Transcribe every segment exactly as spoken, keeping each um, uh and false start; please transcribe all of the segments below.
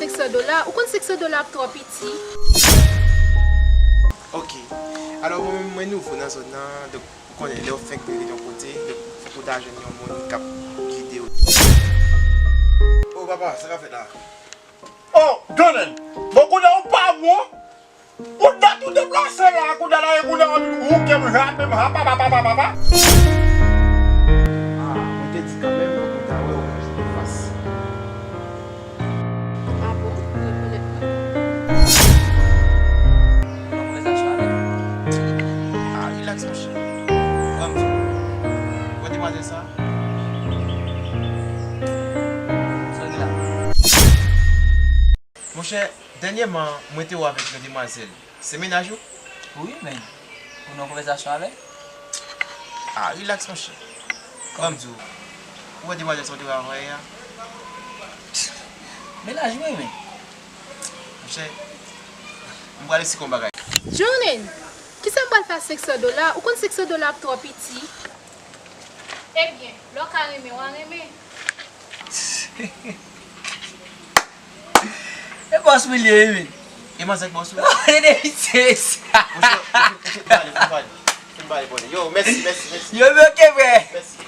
senk san dola, ou konn senk san dola ap twò piti. Ok. Alò, mwen menm, mwen nouvo nan zòn nan, donk, ou konnen, lè w fenk rive yon kote, donk, fòk ou ta jwenn yon moun k ap gide w. O papa, sa k ap fèt la? O, Johnel, bon, kounye a ou pa bon. Ou dat ou deplase la, kounye a la, e kounye a w ap vin wouke m, jape m, hapa, papa, papa, papa. Ah, mwen te di kanmenm, fòk ou ta wè w anfas. Ah bon? Ou rekonèt mwen? Ou nan konvèsasyon avè l? Ah, rilaks, monchè. Ban m di w. Ou wè demwazèl sa? Sa w di la? Monchè, dènyèman, mwen te wè w avèk yon demwazèl. Se mennaj ou? Wi, men. Ou nan konvèsasyon avè l? Ah, rilaks, monchè. Ban m di w. Ou wè demwazèl sa w te wè avan yè a? Mennaj mwen, men. Monchè, m pral esplike w yon bagay. Jordan, kisa m pral fè ak senk san dola? Ou konn senk san dola ap twò piti. Ebyen, lè w ka renmen, w a renmen. E bòs mwen li ye, wi, men. E manzè k bòs ou? E de vitès. Monchè, monchè, fin pale, fin pale. Fin pale, pale. Yo, mèsi, mèsi, mèsi. Yo, men ok, frè. Mèsi.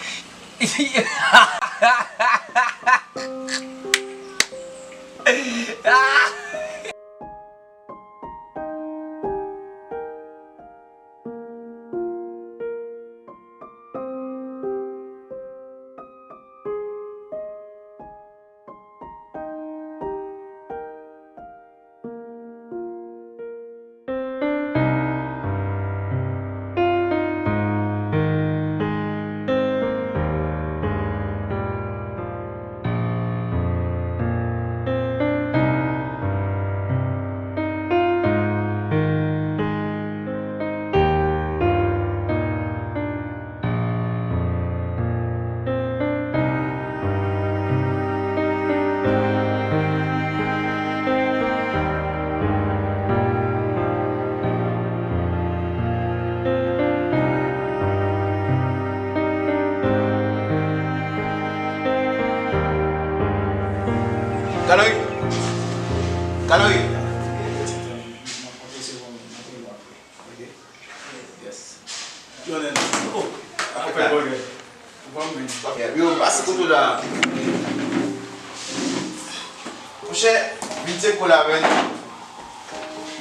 Kanari! Kanari! Ok. Yes. Yo, nèg. Oh, apre bagay. Ou pa mwen. Ok, yo, pase kote la. Monchè, vin tcheke la, men.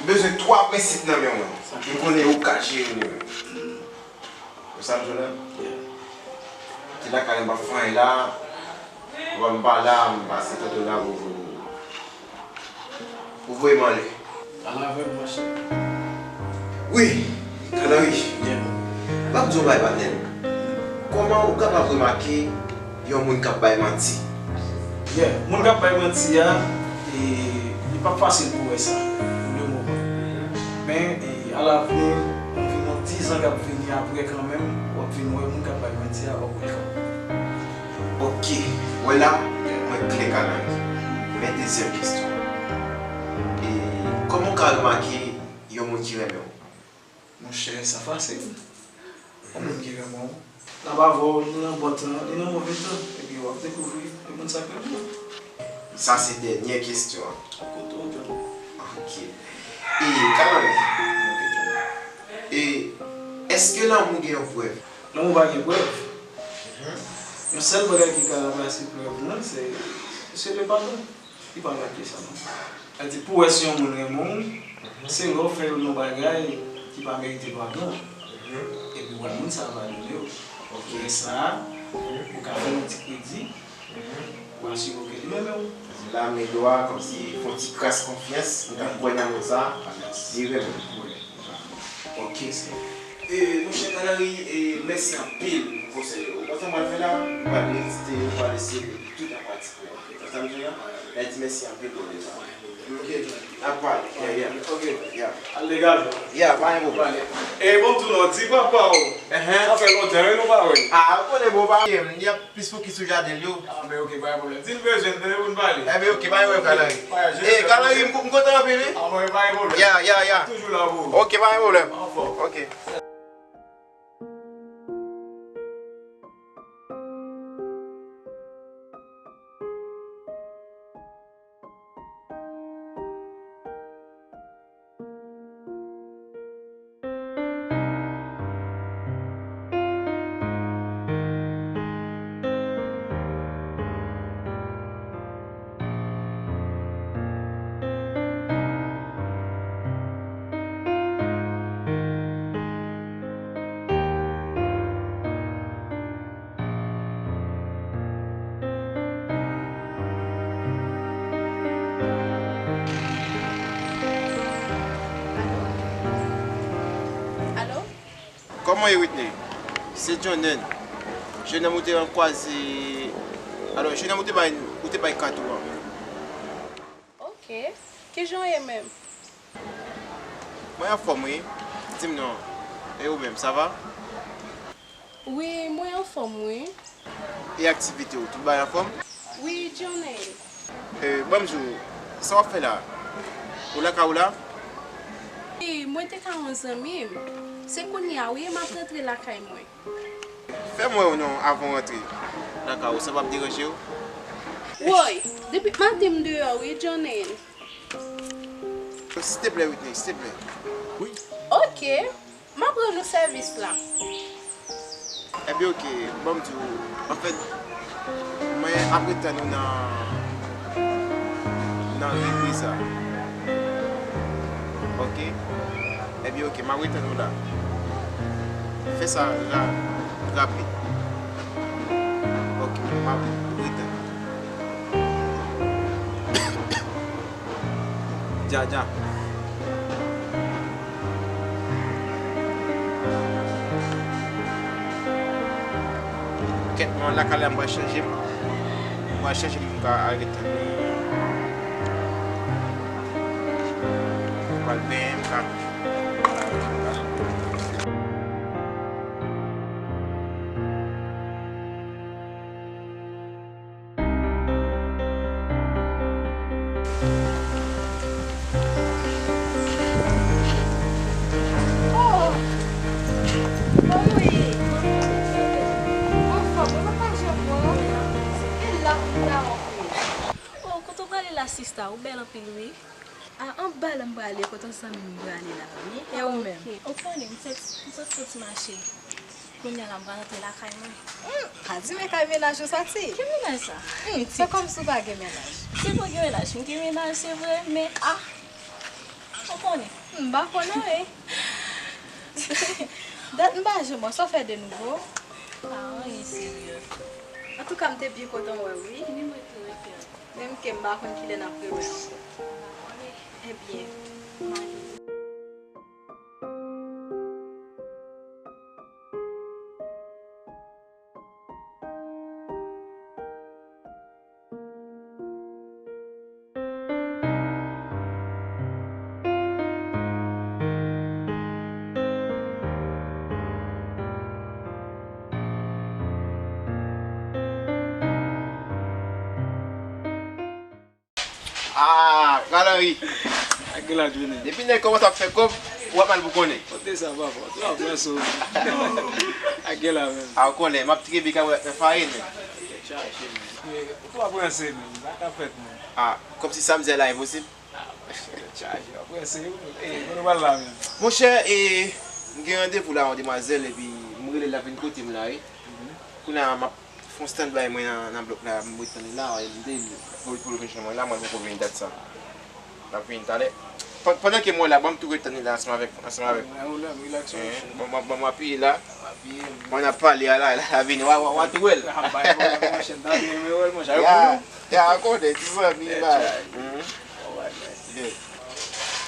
M bezwen twa prensip nan men w. M konnen ou ka jere li, men. Ou sa m jwenn la? Yeah. Ti lakay m pa fè anyen la. Ou wè m pa la, m pase kote w la pou, pou voye m anlè. Al avè m, monchè. Wi, Kanari. Yeah. M ap di w yon bagay, patnè m. Kòman ou kapab remake yon moun k ap bay manti? Yeah, moun k ap bay manti a, e, li p ap fasil pou wè sa, pou le moman. Men, e, alavni, anviwon diz an k ap vini apre kanmenm, w ap vin wè moun k ap bay manti a, w ap wè l kanmenm. Ok, wè la, mwen klè, Kanari. Men dezyèm kesyon. E, kòman w ka remake yon moun ki renmen w? Monchè, sa fasil. Yon moun ki renmen w, l ap avè w, li nan bon tan, li nan move tan, epi w ap dekouvri e moun sa k renmen w. Sa se dènyè kesyon an. Kote w tann? Ok. E, Kanari, e, èske lanmou gen yon prèv? Lanmou pa gen prèv. Yon sèl bagay ki ka ranplase prèv, non, se, se le padon. Li pa ranplase sa, non. Sa di, pou w wè si yon moun renmen w, se lè w fè l yon bagay ki pa merite padon. Epi w wè moun sa a padone w. Lè sa a, ou ka fè l yon ti kredi, ou asire w ke li renmen w. Di la, men dwa, kòmsi, fè yon ti kras konfyans, m ta kwè nan moun sa a, li renmen m. Ok, se. E, monchè Kanari, e, mèsi anpil pou konsèy yo. Ou konn sa m pral fè la? M pral medite, m pral eseye met tout an pratik. Ou konprann sa m di w la? Mwen di mèsi anpil pou li la. Ok. N ap pale. Yeah, yeah. Ok. Yeah. Al degaje w. Yeah, pa gen pwoblèm. E bon, tou non, di papa w. Sa fè lontan, wi, nou pa wè. Ah, ou konnen bon, pa gen. Li ap plis fokis sou jaden l yo. Ah, men ok, pa gen pwoblèm. Di l bezwen m, tande, pou n pale. Enben, ok, pa gen pwoblèm, Kanari. E, Kanari, m, m kontan anpil, wi. Ah, mwen, pa gen pwoblèm. Yeah, yeah, yeah. Toujou la pou ou. Ok, pa gen pwoblèm. Anfòm. Ok. Kòman w ye, Whitney? Se John N. Jennonm ou te kwaze, alò, jennonm ou te bay, ou te bay kat ou an. Ok. Kijan w ye menm? Mwen anfòm, wi. Di m non. E ou menm, sa va? Wi, mwen anfòm, wi. E aktivite w, tout bagay anfòm? Wi, John N. E, ban m di w, sa w ap fè la? Ou lakay ou la? Wi, mwen te ka yon zanmi m. Se kounye a, wi, m ap rantre lakay mwen. Fè m wè w non avan w rantre lakay ou, sa p ap deranje w? Woy, depi maten m deyò wi, John N. Silteplè, Whitney, silteplè. Wi. Ok, m ap rann ou sèvis la. Ebyen, ok, ban m di w, anfèt, mwen ap ret tann ou nan, nan repriz la. Ok? Ebyen, ok, m ap ret tann ou la. Fè sa ra-, rapid. Ok, m ap ret tann ou. Dja, dja. Kèt, mwen lakay la, m pral chanje m. M pral chanje m pou m ka al ret tann li. M pral benyen m ka. Oh! Bon, wi. Anfòm, mwen pa janm wè w. E la pou m ta wè w. Oh, kote w prale la, sista? Ou bèl anpil, wi. A, anba la m prale, kote yon zanmi m prale la, wi. E ou menm? Ok. Ou konnen, m fèk, m fèk soti mache. Kounye a la, m pral rantre lakay mwen. Hmm, pa di men kay mennaj ou sa, ti. Ki mennaj sa? Hmm, fè kòmsi w pa gen mennaj. Se pa gen mennaj, m gen mennaj, se vre, men, ah, ou konnen. M pa konnen, wi. Dat m pa janm wè, sa w fè de nouvo? Pa anyen serye. Antouka, m te byen kontan wè w, wi. Ni mwen tou, wi, kè. Menm ke m pa konn kilè n ap rewè ankò. M pa konnen. Ebyen, m ale. Ah, Galanri. Ak gen la jounen. Depi nèg kòmanse ap fè kòb, w ap mal pou konnen. Kote sa, papa? Ou ap pran sou. Ak gen la menm. A, ou konnen, m ap kenbe kabwèt nan farin, men. Tèt chaje, men. Ou ap pran se, men. Sa k ap fèt, men. Ah, kòmsi samdi a la enposib. Ah, monchè, tèt chaje. W ap pran se, wi. E, kote w pral la, menm? Monchè, e, m gen randevou la, yon demwazèl, epi m rele l, l ap vin kote m la, wi. Kounye a, m ap fè yon stand by mwen nan, nan blòk la, m ret tann li la, m te di l pou, pou l vin jwenn mwen la, mwen poko vini dat sa. L ap vini talè. Pan-, pandan ke mwen la, ban m tou ret tann li la ansanm avèk, ansanm avèk. Gen pwoblèm, rilaks, monchè. Bon, bon, bon, m apiye la. Apiye, wi. Mwen ap pale a la, la, la vini, w a, w a, w a tou wè l. Ah, bay pwoblèm, monchè, m ta byen renmen wè l, monchè. Ya, ya, konnen, ti zanmi, bay. Alright, man.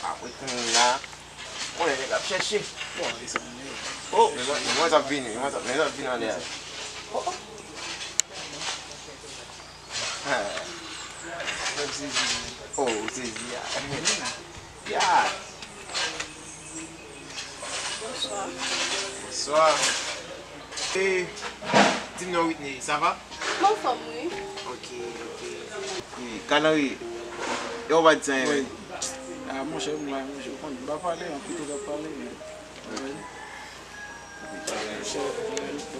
Ap ret tann li la. Konnen nèg ap chèche. Bon, e sa, men. Oh, men mwen, men mwen t ap vini, men mwen t ap, men mwen t ap vini anlè a. Oh, oh. Ah. Mwen sezi. Oh, ou sezi a. Ya. Bonswa. Bonswa. E, di m non, Whitney, sa va? M anfòm, wi. Ok, ok. E, Galanri, e w pa di anyen, wi. A, monchè, m la, monchè, ou konn, m pa pale, an pito k ap pale, men. Monchè,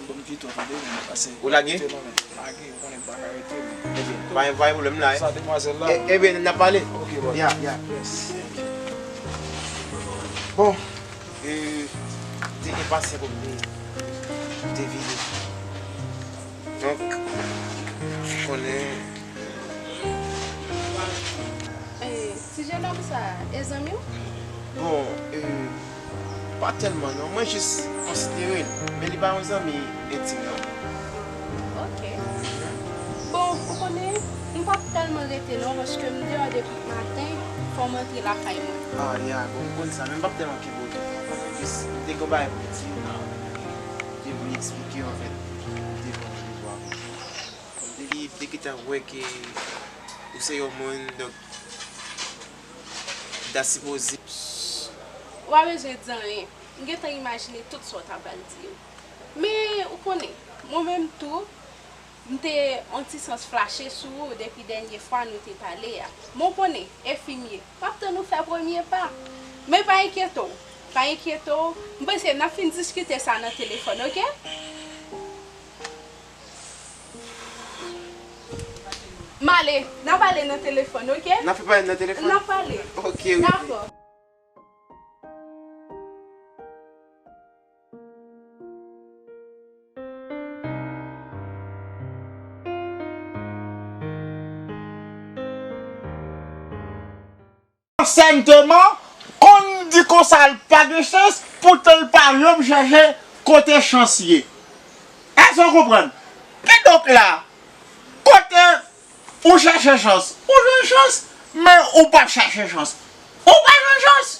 ban m pito, tande, men, pase. Ou lage? Lage, ou konnen, m pa ka rete, men. Ebyen, pa gen, pa gen pwoblèm, m la, wi. Sa, demwazèl la. E, ebyen, n ap pale. Ok, bro. Ya, ya. Yes. Bon. E, te enpasyan pou m te, pou m te vini. Donk, ou konnen. E, ti jennonm sa, e zanmi w? Bon, e, pa tèlman non. Mwen jis konsidere l. Men li pa yon zanmi entim non. Ok. Bon, ou konnen, m p ap tèlman rete non, paske m deyò depi maten, fò m antre lakay mwen. Ah, ya, bon, m konn sa, men m p ap tèlman kenbe w tou non, paske jis, m te gen yon bagay pou m di w. Te vle eksplike w, anfèt, m te pran randevou avè w. Li te gentan wè ke ou se yon moun, donk, ta sipoze. Ou pa bezwen di anyen. M gentan imajine tout sa w ta pral di yo. Men, ou konnen, mwen menm tou, m te on ti sans flache sou ou depi dènye fwa nou te pale a. Men w konnen, enfimye, m ap tann ou fè premye pa. Men pa enkyete w, pa enkyete w. M panse n ap fin diskite sa nan telefòn, oke? M ale, n ap pale nan telefòn, oke? N ap fè pale nan telefòn? N ap pale. Oke, oke. Dakò. Konsènteman, konn di konsa l pa gen chans, poutan l pa janm chèche kote chans ye. Èske w konprann? Kidonk la, kote ou chèche chans, ou jwenn chans, men ou pa chèche chans, ou pa jwenn chans.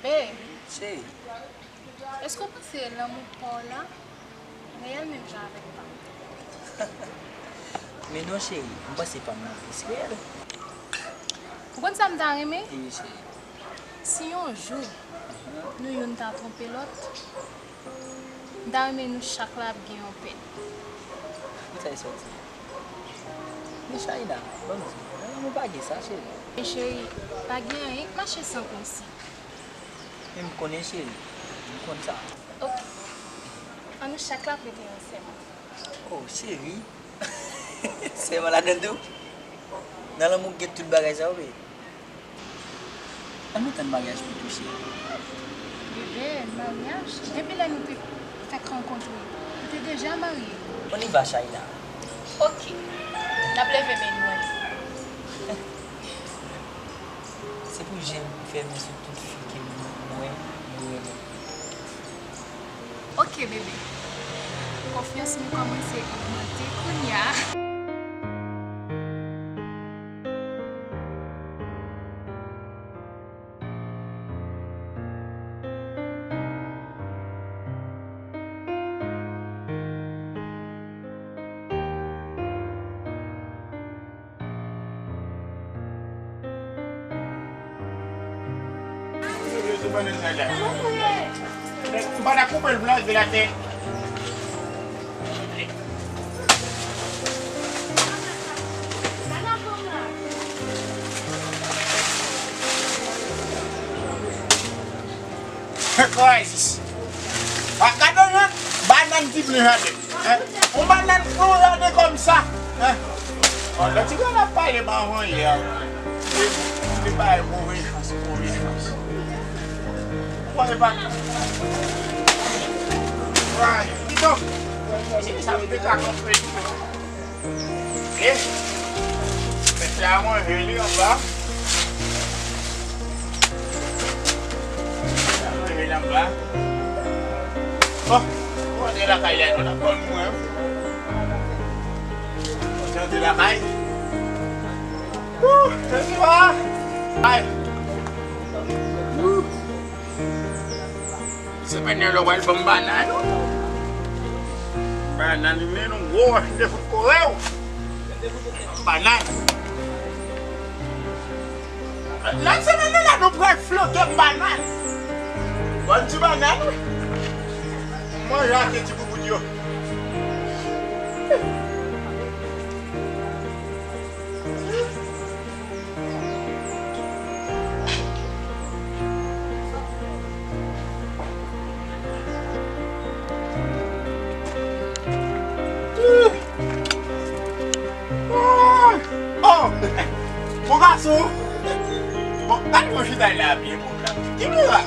Babe, cheri, èske w panse lanmou pa w la reyèl menm jan avèk pa m? Men non, cheri, m panse pa m nan plis reyèl. Ou konn sa m ta renmen? Wi, cheri. Si yon jou nou youn ta twonpe lòt, m ta renmen nou chak la ap gen yon pèn. Ki sa e sòti? Men Shaïna, ban m di w, nan lanmou pa gen sa, cheri. Men cheri, pa gen anyen k mache san prensip. Men m konnen, cheri, m konn sa. Oke. An nou chak la prete yon sèman. Oh, cheri. Sèman ladan l tou? Nan lanmou gen tout bagay sa yo, bebe. Ann nou tann maryaj pito, cheri. Bebe, maryaj? Depi lè nou te fèk rankontre, nou te deja marye. On y va, Shaïna. Oke. N ap leve men nou ale. Se pou je m fèmen sou tout fi ke m wè, m renmen. Oke, bebe. Konfyans nou kòmanse ogmante kounye a. Ou pa ta koupe l blan, vin atè. Crisis. A, gade yon bannann ki blan jaden. Hein? Yon bannann florade kòmsa. Hein? Bon, lè ti grann ap pale m avan yè a, li, li bay move chans, move chans. Bon, e pa. Ay, kidonk, se sa m te ka konprann. E, mesye a manje li anba. Bon, nou antre lakay la, nou la pran nou, hein. Nou antre lakay. Ouh, se pa. Ay. Ouh. Se pa nan lè w al ban m banan, non. Banan, li mennen yon gwo wòch de fout kore w. Banan. Lòt semèn nan la, nou pral flanke m banan. Bon ti banan, wi. Manje ak ti boubout yo. Oh! Bon gason! Bon, gade yon chita la byen bon la. Ki moun la?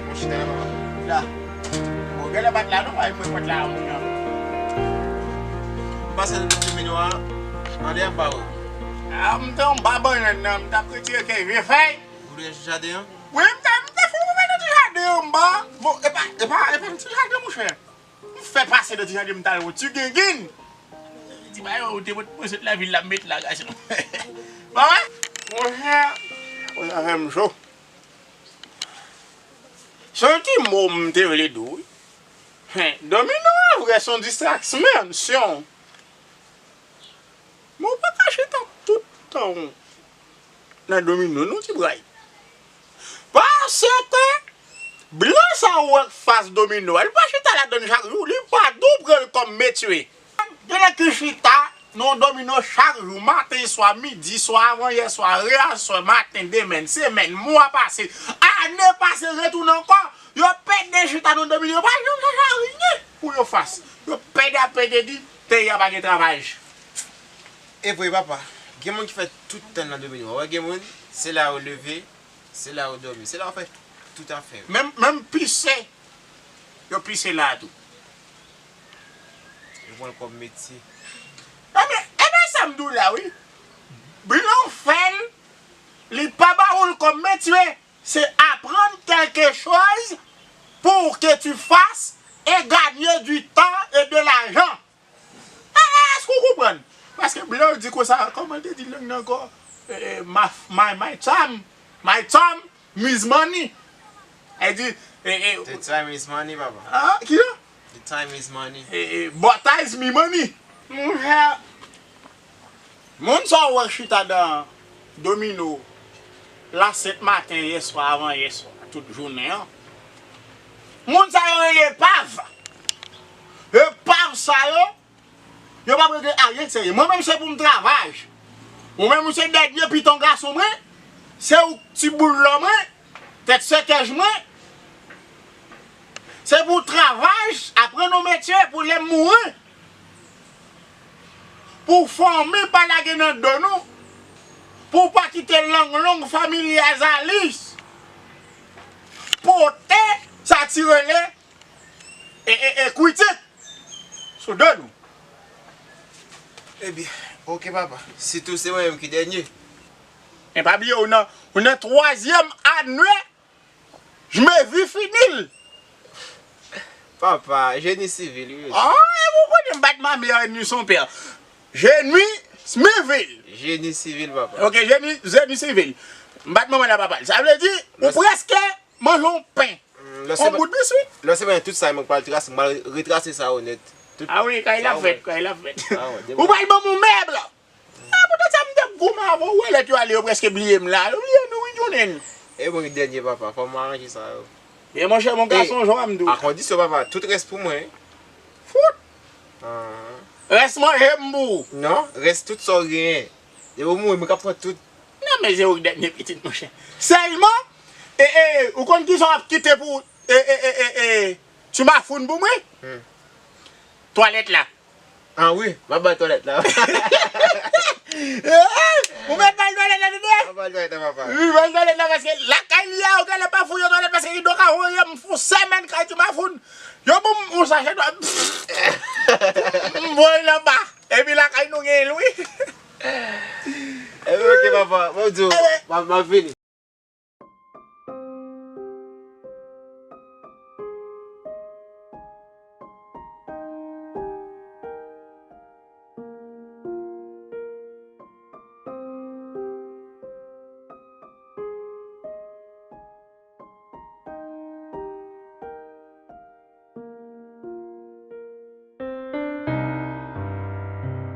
Yon chita la, papa. La. Bon, gen lè bat la non, pa mwen pot la ou nan. Pase nan domino a, anlè anba ou. A, m te anba bannann nan, m t ap retire kèk vye fèy. Ou te nan ti jaden an? Wi, m te, m te fè yon mouvman nan ti jaden anba. Bon, e pa, e pa, e pa nan ti jaden, monchè. M fè pase nan ti jaden, m t al wè ti gengin. Di ba yo, ou te mwen sot lavil la, m met la, gason. Bon, monchè, ou sa fè m cho. Se yon ti mo m te vle di w, wi. Hen, domino a vre se yon distraksyon. Men w pa ka chita tout tan w nan domino, non, ti bray. Paske blan sa w wè k fas domino a, li pa chita ladann chak jou, li pa tou pran l kòm metye. Gen nèg ki chita nan yon domino chak jou, maten, swa, midi, swa, avanyè, swa, reyaswè, maten, demen, semèn, mwa pase, ane pase, retounen ankò, yo pede chita nan domino, yo pa janm chache anyen pou yo fas. Yo pede ap pede di, peyi a pa gen travay. E vre, papa, gen moun ki fè tout tan nan domino. Ou wè gen moun, se la yo leve, se la yo dòmi, se la yo fè tout afè yo. Menm, menm pise, yo pise la tou. Yo pran l kòm metye. Ebyen, ebyen sa m di w la, wi. Blan fè l, li pa ba ou l kòm metye, se apprendre quelque chose pour que tu fasses et gagner du temps et de l'argent. Ah, èske w konprann? Paske blan yo di konsa, kòman l te di lang nan ankò? Eh, eh, my, my, my time, my time is money. Li di, eh, eh, the time is money, papa. Ah, ki jan? The time is money. Eh, eh, baptize me money. Monchè, moun sa w wè k chita dan domino, lasent maten, yèswa, avan yèswa, tout jounen an. Moun sa yo rele epav. Epav sa yo, yo p ap regle anyen k serye. Mwen menm se pou m travay. Ou menm ou se dènye piton gason mwen. Se ou ti boul lò mwen. Tèt sèkèj mwen. Se pou w travay, aprann yon metye pou lè m mouri. Pou fanmi pa lage nan do nou. Pou w pa kite lang long familyaz a li. Pote sa ti rele e, e, e kritik sou do nou. Ebyen, oke papa. Sitou se mwen menm ki dènye. Men pa bliye ou nan, ou nan twazyèm ane. Je me vis fini l. Papa, jeni sivil, wi. Ah, e pou konnen m bat ma mère et ni son père. Jeni sivil. Jeni sivil, papa. Ok, jeni, jeni sivil. M bat manman la, papa. Sa vle di, ou prèske manje yon pen. Yon bout biswi. Lè se mwen tout sa, mwen pral trase, mwen retrase sa yo nèt. Ah wi, kay la fèt, kay la fèt. Ou pral ban m yon mèb. Ah, poutèt sa m t ap goumen avè w, wè lè yo ale, yo prèske bliye m la. Yo bliye nou, wi, jounen. E mwen ki dènye, papa, fò m aranje sa yo. E monchè, mon gason, jan m di w. A kondisyon, papa, tout rès pou mwen. Fout. Rès manje m pou ou. Non, rès tout sa w genyen. Depi w mouri, mwen k ap pran tout. Non, men se ou ki dènye pitit, monchè. Sèlman, e, e, ou konn kisa w ap kite pou, e, e, e, e, e, ti mafoun pou mwen? Twalèt la. Ah wi, m ap bay twalèt la. Ou mèt bay twalèt la, tande? M ap bay twalèt la, papa. Wi, bay twalèt la, paske lakay li a, ou genlè pa fouye twalèt, paske li do ka voye m fon semèn kay ti mafoun. Yo ban m yon sachè twalèt. M voye l anba. Epi lakay nou gen l, wi. Ebyen, oke, papa. Mwen di w, m ap, m ap vini.